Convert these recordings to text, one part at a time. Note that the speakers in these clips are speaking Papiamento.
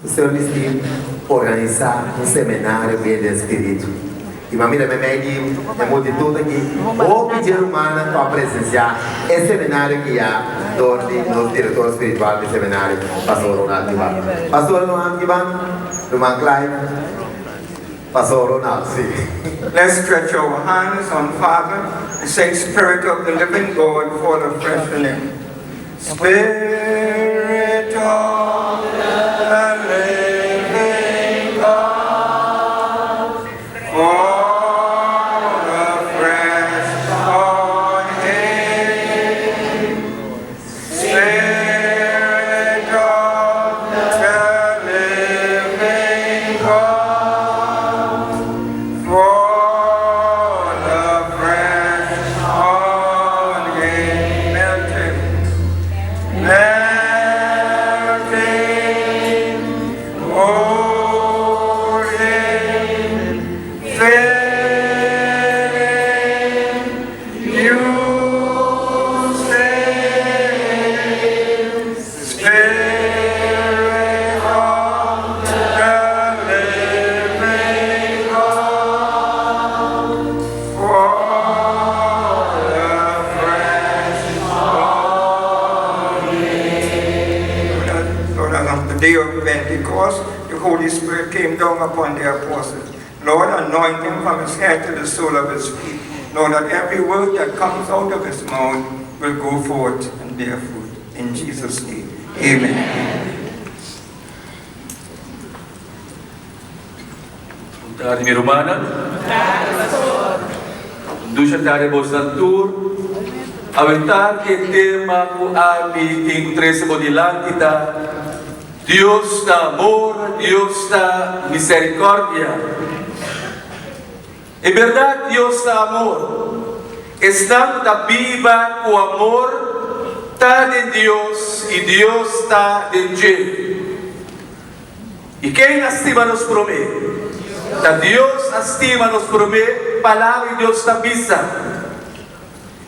Service Team organisá un seminario bien den spiritu. I m'a mira meimei di e multitud aki hopi dje rumannan ku a presensiá e seminario guiá dor di nos direktor spiritual di seminario, Pastor Ronald Givan. Pastor Ronald Givan, Ruman Clive, Pastor Ronald, sí. Let's stretch our hands on Father and say, Spirit of the living God, fall afresh on him. Spirit of the living God, fall afresh on him. Spirit of the living God, fall afresh on him. Melt him. Melt him, mold him, fill him, use him, Spirit of the living God, fall afresh on him. Lord, as on the day of Pentecost, the Holy Spirit came down upon the apostles. Lord, anoint him from his head to the sole of his feet. Lord, that every word that comes out of his mouth will go forth and bear fruit. In Jesus' name, amen. Bon tardi mi rumannan. Dushi tardi bosnan tur. Awe tardi e tema ku ami tin ku trese bo dilanti ta, Dios ta amor, Dios ta misericordia. En berdad Dios ta amor. Esnan ku ta biba ku amor ta den Dios i Dios ta den dje. I ken a stima nos promé? Ta Dios a stima nos promé, Palabra di Dios ta bisa.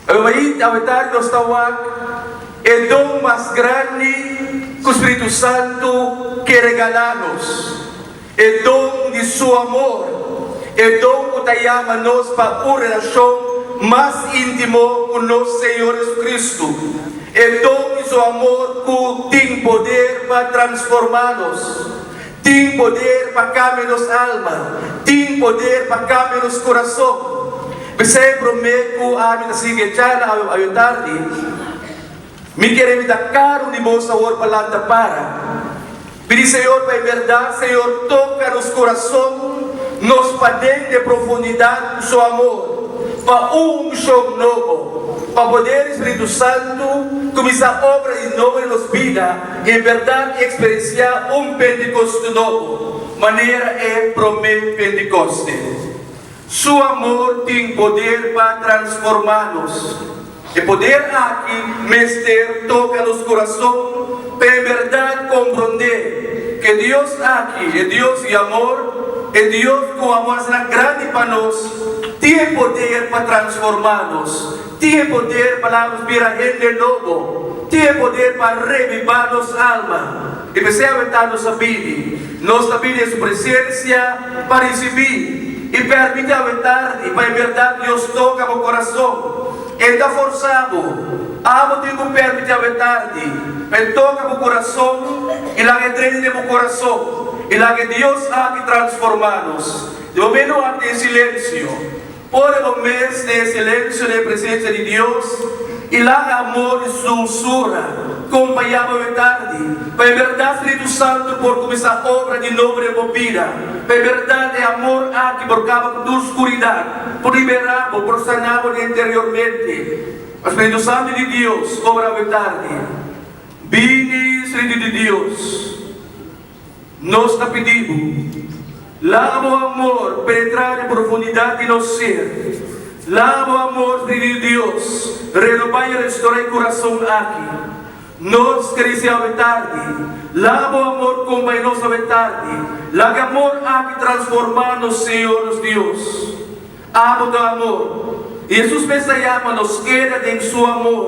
Awe awe tardi nos ta wak e don mas grandi ku Spiritu Santu ke regalá nos, e don di Su amor, e don ku ta yama nos pa un relashon mas íntimo ku nos Señor Jesucristo, e don di Su amor ku tin poder pa transformá nos, tin poder pa kambia nos alma, tin poder pa kambia nos kurason. P'esei promé ku ami ta sigui e charla awe awe tardi, mi kier invitá kada un di bos awor pa lanta para. Pidi Señor pa e bèrdat, Señor, toka nos kurason, nos paden den profundidat ku Su amor, pa un unshon nobo, pa poder di Spiritu Santu kuminsá obra di nobo den nos bida i en bèrdat eksperensiá un Pentekoste nobo, manera e promé Pentekoste. Su amor tin poder pa transformá nos. E poder aki mester toka nos kurason pa en bèrdat komprondé ku e Dios aki, e Dios di amor, e Dios ku amor asina grandi pa nos, tin e poder pa transformá nos, tin e poder pa laga nos bira hende nobo, tin e poder pa rebibá nos alma. I p'esei awentá nos a bini. Nos ta bini den su presensia pa risibí i pèrmití awe tardi pa e bèrdat Dios toka bo kurason. E ta forsá bo. Abo tin ku pèrmití awe tardi pa e toka bo kurason i laga e drenta den bo kurason i laga e Dios aki transformá nos. Di momento aki den silensio, Pone bo mes den e silensio den e presensia di Dios i laga amor di Su dulsura kompañá bo e tardi, pa e bèrdat Spiritu Santu por kuminsá obra di nobo den bo bida, pa e bèrdat e amor aki por kaba ku tur skuridat, por liberá bo, por saná bo den interiormente. Pa Spiritu Santu di Dios obra awe tardi. Bini, Spiritu di Dios. Nos ta pidi bo, laga bo amor penetrá den profundidat di nos ser. Laga bo amor, Spiritu di Dios, renobá i restorá e kurason aki. Nos krese awe tardi. Laga bo amor kompaña nos awe tardi. Laga e amor aki transformá nos, Señor nos Dios. Abo ta amor. I Hesus mes ta yama nos keda den Su amor.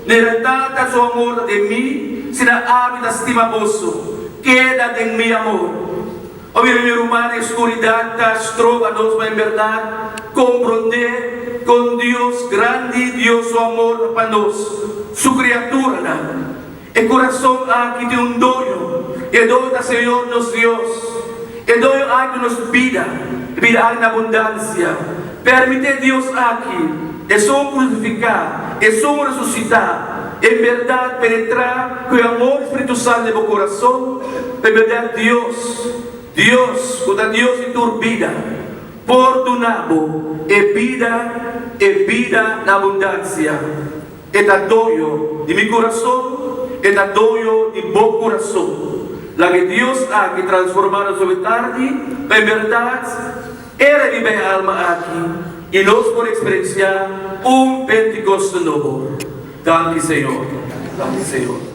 Nera Tata Su amor ta den mi, sina ami ta stima boso. Keda den mi amor. O mira, mi ruman, e skuridat ta stroba nos pa en bèrdat komprondé kon Dios grandi, Dios su amor ta pa nos, su kriaturanan. E kurason aki tin un doño, i e doño ta Señor nos Dios. E doño aki nos bida, e bida aki na abundansia. Permit'é Dios aki, esun krusifiká, esun resusitá, en bèrdat penetrá ku e amor di Spiritu Santu den bo kurason, pa en bèrdat Dios, Dios ku ta Dios di tur bida, por duna bo e bida, e bida na abundansia. E ta doño di mi kurason, e ta doño di bo kurason. Laga e Dios aki transformá nos hopi tardi pa en bèrdat E reviva e alma aki i nos por eksperensiá un Pentekoste nobo. Danki Señor. Danki Señor.